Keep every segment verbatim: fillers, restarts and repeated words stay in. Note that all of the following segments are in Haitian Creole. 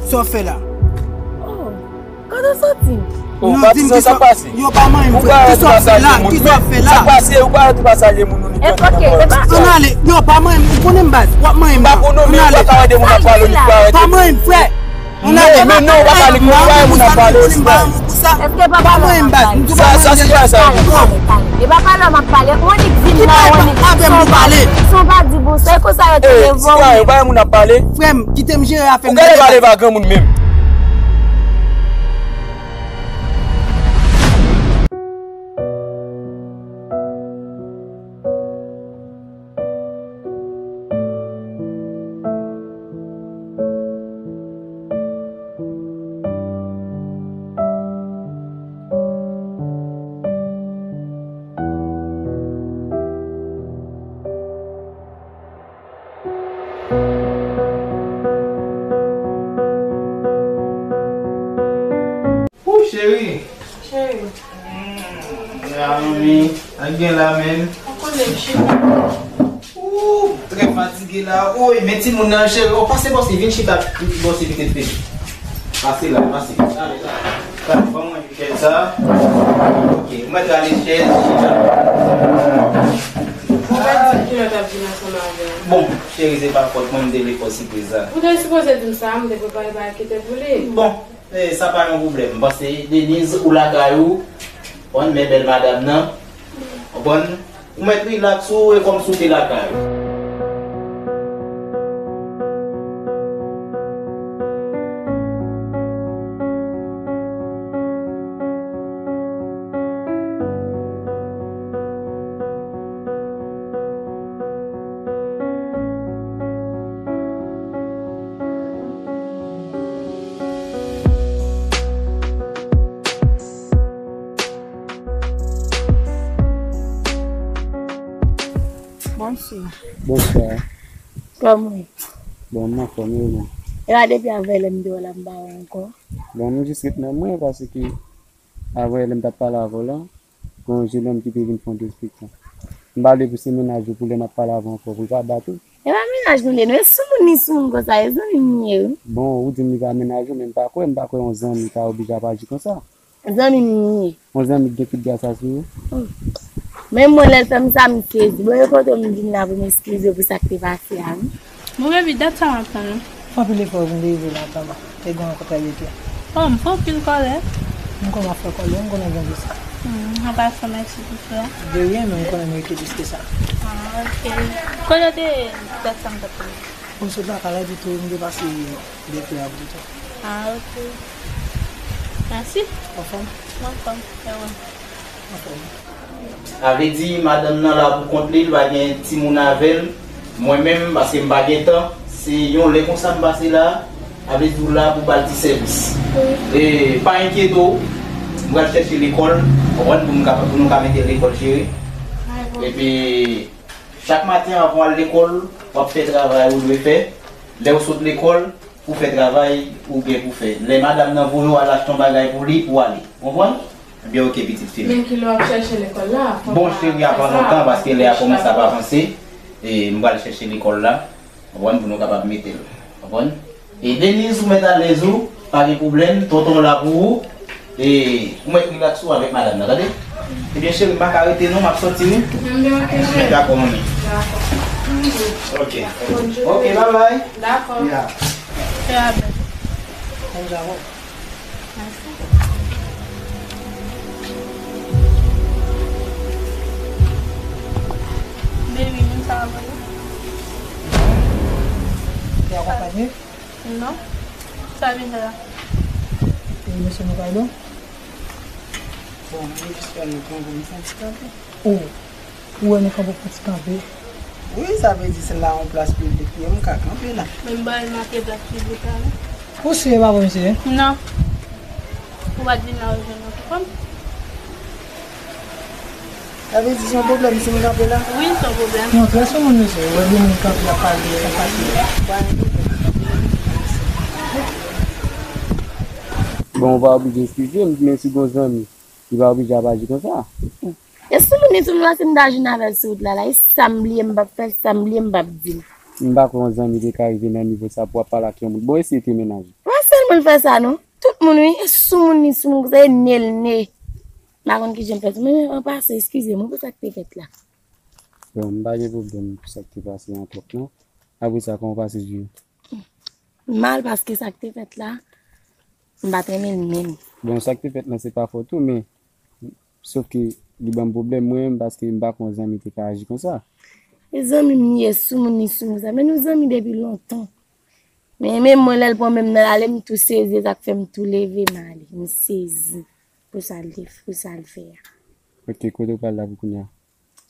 Sa w fè la? Oh, kote w soti? Oh, non, di m ki sa k pase? Yo pa manyen m, frè. Ki sa w fè la? Ki sa w fè la? Sa k pase? Ou pa wè tou pa salye moun ou ni tande nan kò. Ann ale, yo pa manyen m, ou konnen m baz. W ap manyen m. M pa konnen, men ou pa ka wè de moun ap pale, ou pa wè de moun. Pa manyen m, frè. Ann ale, men non, ou pa pale, ou pa wè moun ap pale. Èske papa l ap pale? Sa, sa, se pa sa. E papa l ap pale. Ou annik di m la, ou annik di m pale. Son pa di bon, se konsa yo te leve w. Ou pa wè moun ap pale. Frè m, kite m jere afè m. Ou gade pale pa granmoun menm. Ou cheri. Cheri. Mm, a wi, ak gen la menm. Ou konnen m cheri. Ou trè fatige la. Oy, men timoun nan cheri. Oh, pase bò si, vin chita bò si pitit fi. Pase la, pase. Ale, ale. Ban mwen chèz sa. Ok, ou mèt rale chèz, chita. Ou pa di kilè w t ap vin ansanm avè m. Bon, cheri, se pa fòt mwen, m te vle fè w sipriz la. Ou te sipoze di m sa, m te prepare bagay ki te pou li. Bon, eh, sa pa yon pwoblèm. M panse, Deniz, ou lakay ou, konprann, men bèl madanm nan, konprann, ou mèt rilaks ou, e kòmsi w te lakay ou. Bonswa. Bonswa. Kòman w ye? Bon, m anfòm, e ou menm? E pa depi avè lè m te wè w la m pa wè w ankò. Bon, m jis ret nan mwen, paske avè lè m t ap pale avè w la, gen yon jenòm ki te vin fè yon deskripsyon. M pa vle pou se mennaj ou pou lè m ap pale avè w ankò, pou l pa bat ou. E pa mennaj nou li ye, non, e soumoun li sou m konsa, e zanmi m li ye, wi. Bon, ou di m li pa mennaj ou, men m pa kwè, m pa kwè yon zanmi ka oblije ap aji konsa. Zanmi m li ye. Yon zanmi ki gen tout dwa sa sou ou? Oh. Men mwen lè l fè m sa, m sezi. Bon, e kote m vin la pou m eskize pou sa k te pase a, wi. Bon, baby, dat sa m ap tann ou. Fè anpil efò pou m te rive la, papa. Te gen yon kontrè de pye. Oh, m fè anpil kòlè. M konn w ap fè kòlè, m konnen w gen de sa. Hmm, an pasan, mèsi pou frè. De rien, men m konnen m merite plis ke sa. Ah, ok. Kote w te ye dat sa m t ap tann ou? Bon, m sot lakay la ditou, m te pase de frè a ditou. Ah, ok. Mèsi. Anfòm? Anfòm, e ou? Anfòm. Sa vle di, madanm nan la pou kont li, li pa gen timoun avè l. Mwen menm, paske m pa gen tan, se yon lè konsa m pase la, sa vle di w la pou ba l ti sèvis. Wi. E pa enkyete w, m pral chèche lekòl, konprann, pou m ka, pou nou ka mete l lekòl, cheri. Epi, chak maten, anvan w al lekòl, w ap fè travay ou dwe fè. Lè w sot lekòl, ou fè travay ou gen pou fè. Lè madanm nan voye w al achte yon bagay pou li, ou ale. Konprann? Ebyen, oke, pitit fi m. Men kilè w ap chèche lekòl la? Bon, cheri, a pa lontan, paske lè a kòmanse ap avanse, e m pral chèche lekòl la, konprann, pou nou kapab mete l. Konprann? E Deniz, ou mèt alèz ou, pa gen pwoblèm, tonton w la pou ou. E ou mèt rilaks ou avèk madanm nan, tande? Ebyen, cheri, m pa ka rete non, m ap sòti wi. Ebyen, oke, cheri. Dakò, mami. Dakò. Oke. Bonjou. Oke, bye bye. Dakò. Ya. Fè a bèl. Mèsi. Baby, moun sa a vre? Te akonpanye? Non. Sa l vin fè la? E mesye nou kay do? Bon, nou jis fè nou kanpe, nou fè yon ti kanpe. Oh, ou wè nou kanpe pou ti kanpe? Wi, sa vle di se la yon plas piblik ye, m ka kanpe la. Men m pa renmen plas piblik la, non. Ou si e pa vre, mesye? Non. Ou pa t vin la rejwenn nou, konprann? Sa vle di se yon pwoblèm si m kanpe la? Wi, se yon pwoblèm. Non, trè sou moun, mesye. Ou wè de moun kanpe ap pale, sa fasil. Bon, ou pa oblije eskize m, men si gon zanmi, li pa oblije ap aji konsa. E sou moun, e sou moun, paske m ta jwenn avè l sou wout la, la. E sa m bliye, m p ap fè, sa m bliye, m p ap di l. M pa kwè yon zanmi te ka rive nan nivo sa pou w ap pale ak yon moun. Bon, eseye te mennaj ou. Bon, se Mwen fè sa non. Tout moun wi, e sou moun li sou moun konsa, e ne l ne. M pa konn kijan m fè sa. Men an pase, eskize m pou sa k te fèt la. Bon, m pa gen pwoblèm pou sa k te pase an twòp non. Apre sa, kòman w pase jou yo? Mal paske sa k te fèt la, m pa t renmen l menm. Bon, sa k te fèt la, se pa fòt ou, men sof ke li ban m pwoblèm mwen menm paske m pa kwè yon zanmi te ka aji konsa. E zanmi m li ye, sou moun li sou moun sa. Men nou zanmi depi lontan. Men, men mwen, lè l pran men m nan l ale, m tou sezi, e sa k fè m tou leve m ale. M sezi pou sa l te, pou sa l fè a. Ok, kote w pral la pou kounye a?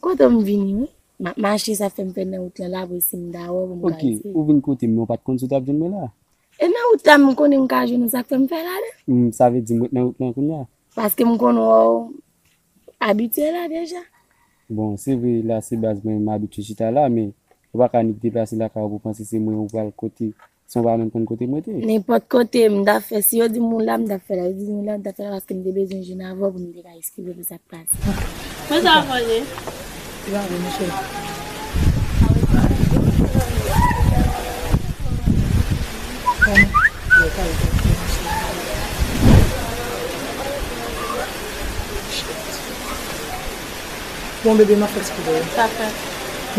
Kote m vini, wi. M ap mache, sa fè m fè nan wout lan la, pou si m ta wè w, pou m ka Ok, eseye. Ou vin kote m, men w pa t konn si w t ap jwenn mwen la. E nan wout la, m konnen m ka jwenn ou, sa k fè m fè la, de. Mm, sa vle di m ret nan wout lan kounye a? Paske m konn wè w abitye la deja. Bon, se vre, la se baz mwen, m abitye chita la, men ou pa ka nik deplase lakay ou pou panse se mwen ou pral kote, san w pa menm konn kote mwen te. Nenpòt kote m t ap fè, si yo di m ou la, m t ap fè la, yo di m ou la, m t ap fè la, paske m te bezwen jwenn avè w pou m te ka eskize pou sa k pase. Mwen sa fò ye. Li pa vre, monchè. Kòman? Yo, pa vre, monchè. Bon, bebe, m ap fè ti kout dèyè. Sa fèt.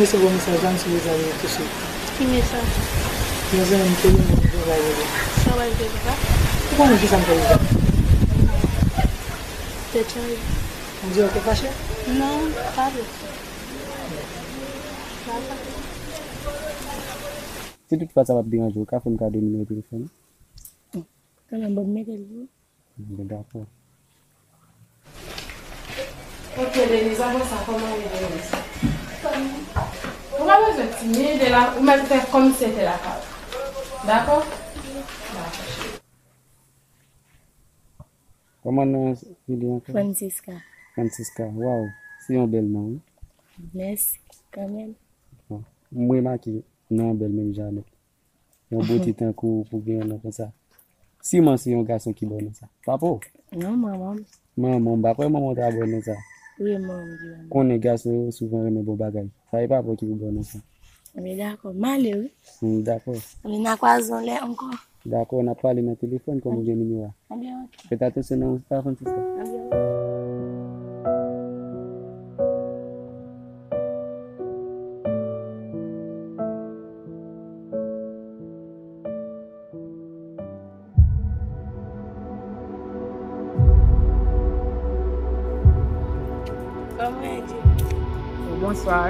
Mesye voye mesaj la, m sou rezo a tousuit. Ki mesaj? Yon zanmi m te rele m, travay rele. Travay rele, papa? Ou konnen kisa m fè deja? Tèt chaje. Ou di w te fache? Non, pa vre. Pa sa. Si tout fwa sa p ap deranje w, ou ka fè m kado nimewo telefòn ou? Kanmenm, bon, m mete l pou ou. Bon, dakò. Ok, Denise, apre sa, kòman ye, Denise? Ou pa bezwen timid, e la, ou mèt fè kòmsi se te lakay ou. Dakò? Dakò, cheri. Kòman non an rele ankò? Francisca. Francisca, waw, se yon bèl non, wi. Mèsi, kanmenm. Bon, m remake non an bèl menm jan avèk yon bote tankou w pou gen yon non konsa. Siman se yon gason ki ba w non sa. Papa w? Non, manman m. Manman w, m pa kwè manman w ta ba w non sa. Wi, manman m di manman m. Konnen gason yo souvan renmen bon bagay. Sa e papa w ki pou ba w non sa. Anben dakò, m ale wi. Hmm, dakò. Anben n a kwaze yon lè ankò. Dakò, n ap pale nan telefòn kòm ou gen nimewo a. Anben ok. Fèt atansyon nan wout la, Francisca. Anben ok. Kòman e di? Bonswa.